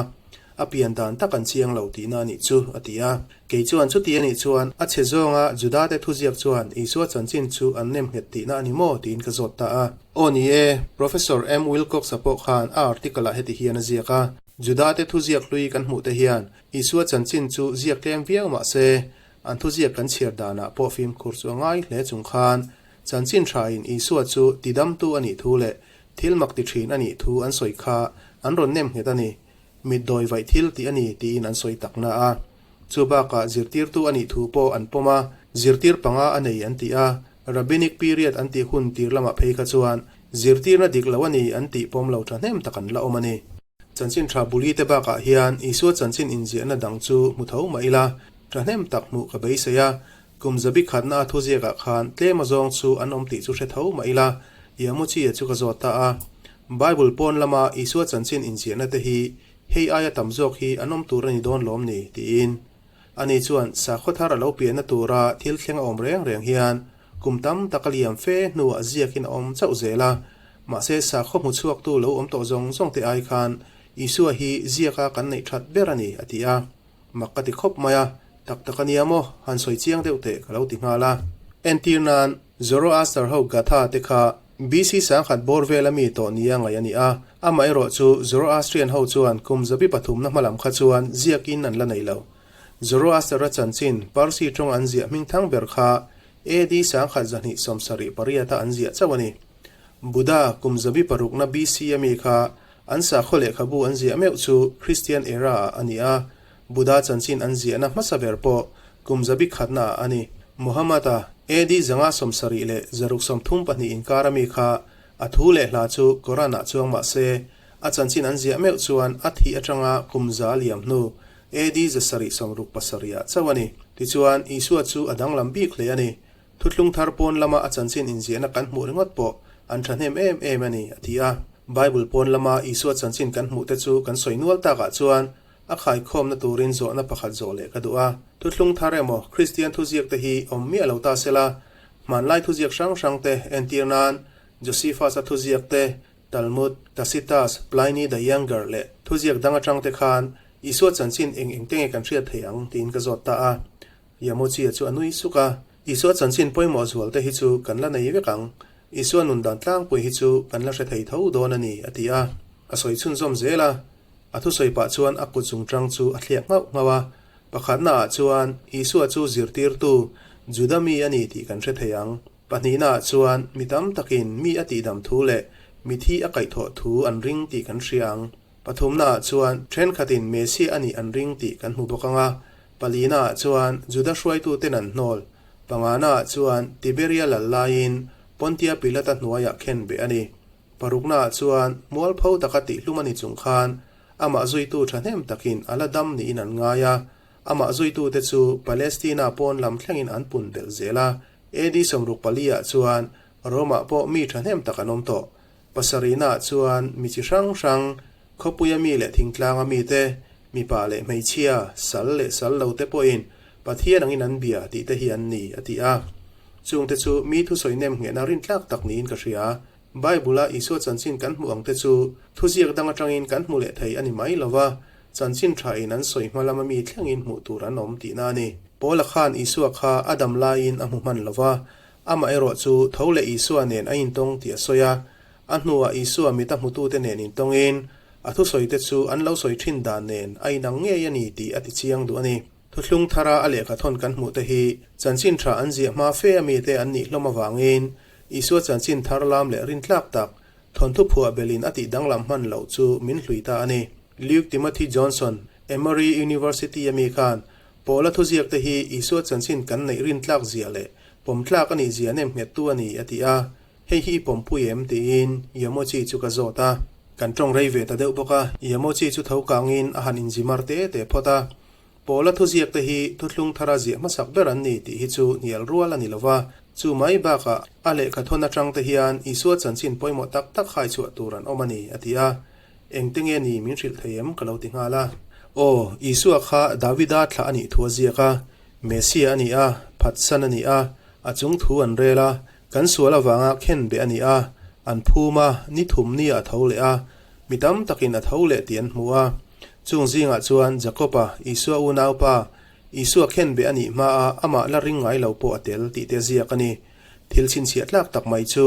A pian dan tak an chiang lo tihna a nih chu, a ti a. Kei chuan chuti a nih chuan a chhe zawnga Judate thuziak chuan Isua chanchin chu an nem nghet tihna a ni maw tiin ka zawt ta a. Aw ni e, Professor M. Wilcox-a pawh khan a article-ah heti hian a ziak a, Judate thuziak hlui kan hmuh te hian Isua chanchin chu ziak tlem viau mah se, an thuziak kan chhiar danah pawh fimkhur chu a ngai hle chung khan chanchin thain Isua chu tidamtu a nih thu leh thil mak ti thin a nih thu an sawi kha an rawn nem nghet a ni. Mit dawi vaih thil tih a ni tiin an sawi takna a. Chu bakah zirtirtu a nih thu pawh an pawm a, zirtir panga a nei an ti a, Rabbinic period an tih hun tir lamah phei kha chuan zirtirna dik lo a ni an tih pawm lo thahnem tak an la awm a ni. Chanchin tha buli te bakah hian Isua chanchin inziahna dang chu hmu tho mah ila, thahnem tak hmuh ka beisei a, kum zabi khatna a thuziakah khan tlem azawng chu an awm tih chu hre tho mah ila. Yamuchi-a chu ka zawt ta a. Bible pawn lama Isua chanchin inziahna te hi hei aia tam zawk hi an awm tur a ni dawn lawm ni? tiin. Ani chuan sakhaw thar a lo pianna tura thil thleng a awm reng reng hian kum tam tak a liam fe hnuah ziakin a awm chauh zel a. Mahse sakhaw hmu chhuaktu lo awm tawh zawng zawng te ai khan Isua hi ziaka kan neih that ber a ni, a ti a. Mak ka ti khawp mai a, tak tak a nia maw, han sawi chiang deuh teh ka lo ti nghal a. Entir nan, Zoroaster ho Gatha te kha BC sangkhat bawr vela mi tawh nia ngaih a ni a, amaherawh chu Zoroastrian ho chuan kum zabi pathumna hmalam kha chuan ziakin an la nei lo. Zoroaster-a chanchin Parsi tawng an ziah hmingthang ber kha AD 1278 a an ziah chauh a ni. Buddha kum zabi parukna BC a mi kha An sakhaw lehkhabu an ziah meuh chu Christian era ah a ni a, Buddha chanchin an ziahna hmasa ber pawh kum zabi khatna ah a ni. Muhammad-a AD 570 leh 632 inkar a mi kha a thu leh hla chu Koran ah chuang mah se, a chanchin an ziah meuh chuan a thih atanga kum za liam hnu AD 767 ah chauh a ni. Tichuan, Isua chu a danglam bik hle a ni. Thuthlung thar pawn lama a chanchin inziahna kan hmuh ringawt pawh an thahnem em em a ni, a ti a. Bible pawn lama Isua chanchin kan hmuh te chu kan sawi nual takah chuan a khaikhawmna turin zawhna pakhat zawh leh ka duh a. Thuthlung thar emaw Kristian thuziak te hi awm miah lo ta sela, hmanlai thuziak hrang hrang te entir nan Josephus-a thuziak te, Talmud, Tacitus, Pliny the Younger leh thuziak dang atang te khan Isua chanchin eng eng te nge kan hriat thei ang tiin ka zawt ta a. Yamochia chu a nui suk a, Isua chanchin pawimawh zual te hi chu kan la nei vek ang. Isua nun dan tlangpui hi chu kan la hre thei tho dawn a ni, a ti a. A sawi chhunzawm zel a, a thusawi pah chuan a kut zungṭang chu a thliak nghauh nghauh a. Pakhatna ah chuan Isua chu zirtirtu Juda mi a ni tih kan hre thei ang. Pahnihna ah chuan mi tam takin mi a tihdam thu leh mithi a kaihthawh thu an ring tih kan hria ang. Pathumna ah chuan thenkhatin Messiah a nih an ring tih kan hmu bawk ang a. Palina ah chuan Juda hruaituten an hnawl. Pangana ah chuan Tiberia lal laiin Pontia Pilata hnuaiah khen beh a ni. Parukna ah chuan mualpho taka tihhlum a ni chung khan amah zuitu thahnem takin a la dam niin an ngai a. Amah zuitute chu Palestina pawn lam thlengin an pun belh zel a. AD 64 ah chuan Rome-ah pawh mi thahnem tak an awm tawh. Pasarihnaah chuan mi chi hrang hrang, khawpuia mi leh thingtlanga mite, mipa leh hmeichhia, sal leh sal lote pawhin Pathian angin an bia tih te hi an ni, a ti a. Chungte chu mi thusawi nem nghehna rintlak tak niin ka hria. Bible-a Isua chanchin kan hmuh ang te chu thuziak dang atangin kan hmu leh thei a ni mai lo va, chanchin thain an sawi hma lama mi thlengin hmuh tur an awm tihna a ni. Paula khan Isua kha a dam laiin a hmu hman lo va, Amaherawh chu tho leh Isua nen a intawng tih a sawi a. A hnuah Isua mita hmutute nen intawngin a thusawite chu an lo sawi thin dan nen a inang ngei a ni tih a ti chiang duh a ni. Thuthlung thara a lehkhathawn kan hmuhte hi chanchin tha an ziah hma fe a mite an nih hlawm avangin Isua chanchin thar lam leh rintlak tak thawnthu phuah belin a tih danglam hman loh chu min hlui ta a ni. Luke Timothy Johnson, Emory University a mi khan Paula thuziakte hi Isua chanchin kan neih rintlak zia leh Pawmtlak a nih zia nem nghettu a ni, a ti a. Hei hi i pawmpui em? tiin Yamochi chu ka zawt a. Kan tawng rei ve ta deuh bawk a, Yamochi chu tho kangin a han inzimar te te phawt a. Paula thuziak te hi thuthlung thara ziah hmasak ber an ni tih hi chu hnial rual a ni lo va. Chu mai bakah a lehkha thawn atang te hian Isua chanchin pawimawh tak tak hai chhuah tur an awm a ni, a ti a. Engte nge ni min hrilh thei em? ka lo ti nghal a. Aw, Isua kha Davida thlah a nih thu a ziak a, Messia a ni a, phatsan a ni a, a chung thu an rel a, kan sual avanga khen beh a ni a, an phum a, ni thum ni ah a tho leh a, mi tam takin a tho leh tih an hmu a. Chung zingah chuan Jakob-a, Isua unaupa, Isua khen beh a nih hmaa amah la ring ngai lo pawh a tel tih te ziak a ni. Thil chhinchhiah tlak tak mai chu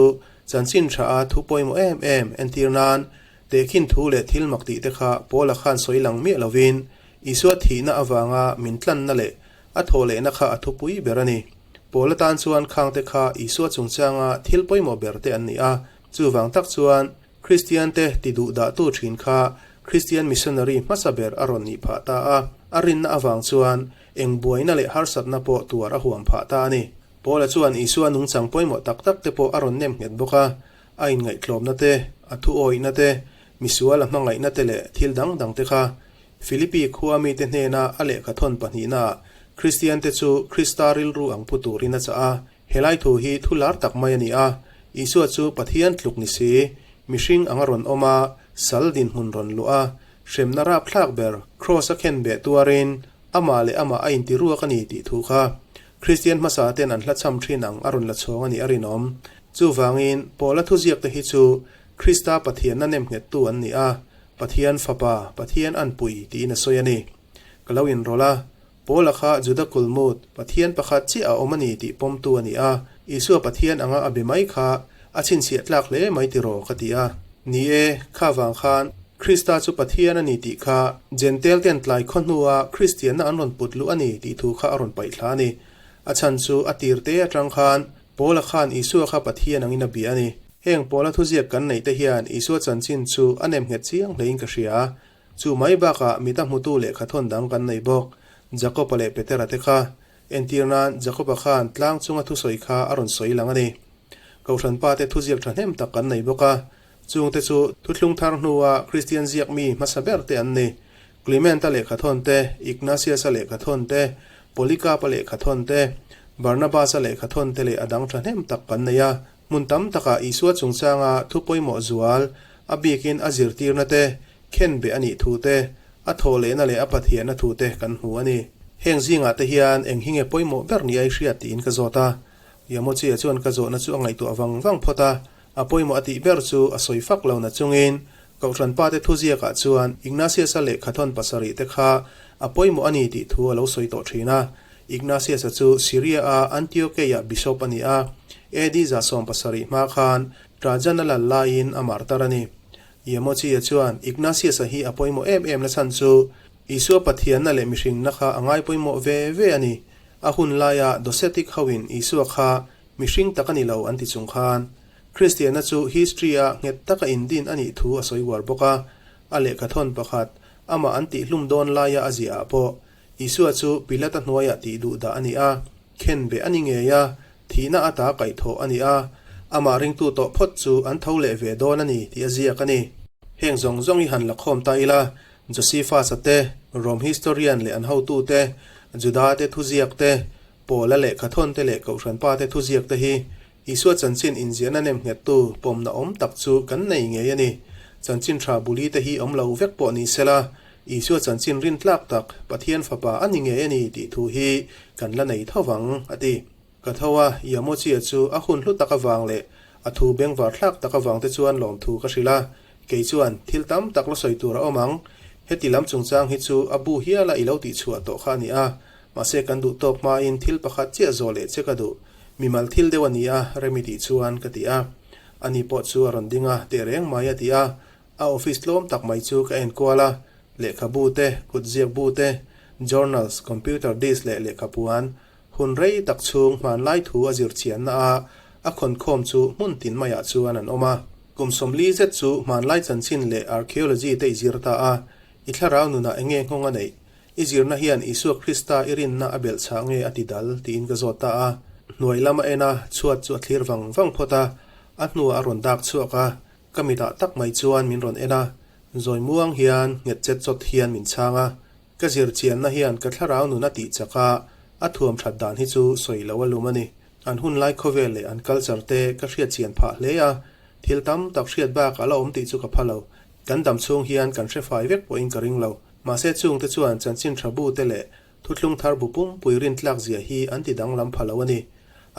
chanchin tha a thu pawimawh em em entir nan tehkhin thu leh thil mak tih te kha Paula khan sawi lang miah lovin Isua thihna avanga min tlanna leh a thawh lehna kha a thupui ber a ni. Paula tan chuan khangte kha Isua chungchanga thil pawimawh ber te an ni a, chuvang tak chuan Kristiante ti duh dahtu thin kha Kristian missionary hmasa ber a rawn nih phah ta a, a rinna avang chuan eng buaina leh harsatna pawh tuar a huam phah ta a ni. Paula chuan Isua nungchang pawimawh tak tak te pawh a rawn nem nghet bawk a, a inngaihtlawmna te, a thuawihna te, misual a hmangaihna te leh thil dang dang te kha. Philippi khua mite hnena a lehkha thawn pahnihnaah Kristiante chu Krista rilru ang pu turin a chah a. Helai thu hi thu lar tak mai a ni a. Isua chu Pathian tluk ni si, mihring anga rawn awm a, sal dinhmun rawn luah a, hremna rapthlak ber Kraws a khenbeh tuarin amah leh amah a inti ruak a ni tih thu kha Kristian hmasa ten an hlachham thin ang a rawn la chhawng a nih a rinawm. Chuvangin, Paula thuziak te hi chu Krista Pathianna nemnghettu an ni a, Pathian Fapa, Pathian anpui tiin a sawi a ni. Ka lo inrawlh a, Paula kha Juda kulmut, Pathian pakhat chiah a awm a ni tih pawmtu a ni a, Isua Pathian anga a be mai kha a chhinchhiah tlak hle mai tiraw ka ti a. Ni e, kha vang khan Krista chu Pathian a ni tih kha Jentail ten tlai khaw hnua Kristianna an rawn put luh a ni tih thu kha a rawn paih thla a ni. A chhan chu a tir te atang khan Paula khan Isua kha Pathian angin a bia a ni. Heng Paula thuziak kan neih te hian Isua chanchin chu a nemnghet chiang hlein ka hria. Chu mai bakah mita hmutu lehkha thawn dang kan nei bawk, Jakob-a leh Petera te kha. Entir nan, Jakob-a khan tlang chunga thusawi kha a rawn sawi lang a ni. Kohhran pa te thuziak thahnem tak kan nei bawk a, chungte chu thuthlung thar hnua Kristian ziak mi hmasa ber te an ni. Clement-a lehkha thawn te, Ignatius-a lehkha thawn te, Polycarp-a lehkha thawn te, Barnabas-a lehkha thawn te leh a dang thahnem tak kan nei a. Hmun tam takah Isua chungchanga thu pawimawh zual, a bikin a zirtirna te, khenbeh a nih thu te, a thawhlehna leh a Pathianna thu te kan hmu a ni. Heng zingah te hian eng hi nge pawimawh ber ni a i hriat tiin ka zawt a. Yamochia chuan ka zawhna chu a ngaihtuah vang vang phawt a, a pawimawh a tih ber chu a sawi fak lo na chungin Kohhran pate thuziakah chuan Ignatius-a lehkhathawn pasarih te kha a pawimawh a ni tih thu a lo sawi tawh thin a. Ignatius-a chu Syria-a Antiokeia bishop a ni a, AD 170 hma khan Trajan-a lal laiin a martar a ni. Yamochia chuan Ignatius-a hi a pawimawh em em na chhan chu Isua Pathianna leh mihringna kha a ngai pawimawh ve ve a ni. A hun laia Docetic hoin Isua kha mihring tak a ni lo an ti chung khan Kristianna chu history-a nghet taka indin a nih thu a sawi uar bawk a. A lehkhathawn pakhat, amah an tihhlum dawn laia a ziahah pawh Isua chu Pilata hnuaiah tih duh dah a ni a, khenbeh a ni ngei a, thihna ata kaihthawh a ni a, amah ringtu tawh phawt chu an tho leh ve dawn a ni tih a ziak a ni. Heng zawng zawng hi han la khawm ta ila, Josephus-a te, Rom historian leh an hotu te, Juda te thuziak te, Paula lehkhathawn te leh Kohhran pa te thuziak te hi Isua chanchin inziahna nem nghettu pawmna awm tak chu kan nei ngei a ni. Chanchin tha buli te hi awm lo vek pawh ni sela, Isua chanchin rintlak tak Pathian Fapa a ni ngei a ni tih thu hi kan la nei tho vang, a ti. Ka tho a, Yamochia chu a hun hlu tak avang leh a thu bengvar thlak tak avang te chuan lawmthu ka hrilh a, kei chuan thil tam tak la sawi tur a awm ang, heti lam chungchang hi chu a bu hiala i lo tihchhuah tawh kha a ni a, mahse kan duh tawk hmain thil pakhat chiah zawh leh che ka duh. Mimal thil deuh a ni a, Remi tih chuan ka ti a. Ani pawh chu a rawn ding a, teh reng mai a ti a. A office tlawm tak mai chu ka enkual a, lehkhabu te, kutziak bu te, journals, computer disk leh lehkhapuan, hun rei tak chhung hmanlai thu a zir chianna a a khawnkhawm chu hmun tin maiah chuan an awm a. Kum 40 zet chu hmanlai chanchin leh archaeology te i zir ta a, i thlarau nunah enge nghawng a neih? I zirna hian Isua Krista i rinna a belh chhah nge a ti dal? tiin ka zawt ta a. Hnuai lam a en a, chhuat chu a thlir vang vang phawt a, a hnuah a rawn dak chhuak a, ka mitah tak mai chuan min rawn en a, zawi muang hian nghet chet chawt hian min chhang a. Ka zir chianna hian ka thlarau nun a tih chak a, a thuam that dan hi chu sawi lo a lum a ni. An hun lai khawvel leh an culture te ka hriat chian phah hle a, thil tam tak hriat bak a la awm tih chu ka pha lo. Kan dam chhung hian kan hre fai vek pawhin ka ring lo. Mahse chungte chuan chanchin tha bu te leh thuthlung thar bu pumpui rintlak zia hi an ti danglam pha lo a ni.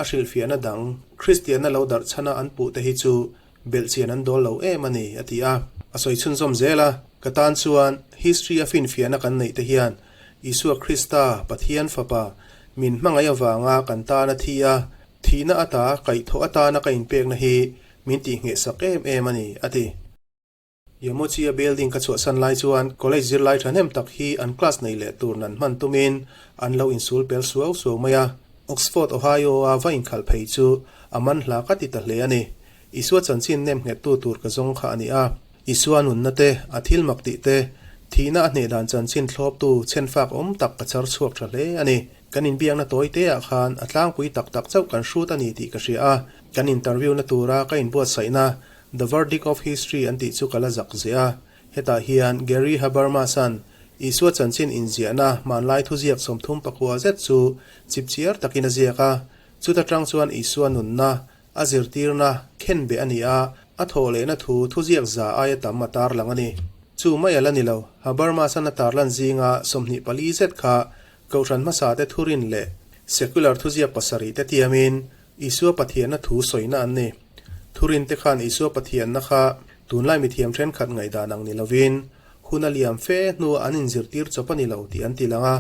A hrilhfiahna dang, Kristianna lo darh chhana an puh te hi chu belhchian an dawl lo em a ni, a ti a. A sawi chhunzawm zel a, Ka tan chuan history a finfiahna kan neih te hian Isua Krista, Pathian Fapa, min hmangaih avanga kan tan a thi a, thihna ata kaihthawh atana ka inpekna hi min tihnghehsak em em a ni, a ti. Yamochia building ka chhuahsan lai chuan college zirlai thahnem tak hi an class nei leh tur nan hman tumin an lo insul pel suau suau mai a. Oxford, Ohio a va inkhalh phei chu a man hla ka ti ta hle a ni. Isua chanchin nem nghettu tur ka zawng kha a ni a. Isua nunna te, a thil mak tih te, thihna a hneh dan chanchin thlawptu chhenfak awm tak ka char chhuak tha hle a ni. Kan inbiakna tawi te ah khan a tlangpui tak tak chauh kan hrut a ni tih ka hria a. Kan interview na tura ka inbuatsaihna The Verdict of History an tih chu ka la zak zeh a, hetah hian Gary Habermas-a'n Isua chanchin inziahna hmanlai thuziak 39 zet chu chipchiar takin a ziak a, chuta tang chuan Isua nunna, A zirtirna khenbeh a ni a, a thawh lehna thu thuziak za aia tam a tarlang a ni. Chu mai a la ni lo, Habermas-an a tarlan zinga 24 zet kha Kohhran hmasate thurin leh secular thuziak pasarih te tiamin Isua Pathianna thu sawina an ni. Thurin te khan Isua Pathianna kha tunlai mithiam thenkhat ngaihdan ang ni lovin hun a liam fe hnuah an inzirtir chawp a ni lo tih an ti lang a,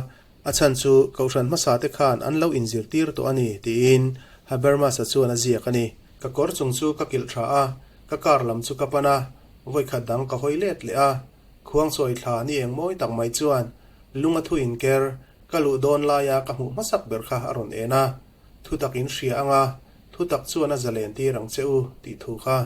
a chhan chu Kohhran hmasate khan an lo inzirtir tawh a ni tiin Habermas-a chuan a ziak a ni. Ka kawr chung chu ka kilh tha a, ka car lam chu ka pan a, vawikhat dang ka hawi let leh a. Khuangchawi thla ni eng mawi tak mai chuan lung a thu inker ka luh dawn laia ka hmuh hmasak ber kha a rawn en a, Thutak in hria anga, thutak chuan a zalen tir ang che u tih thu kha.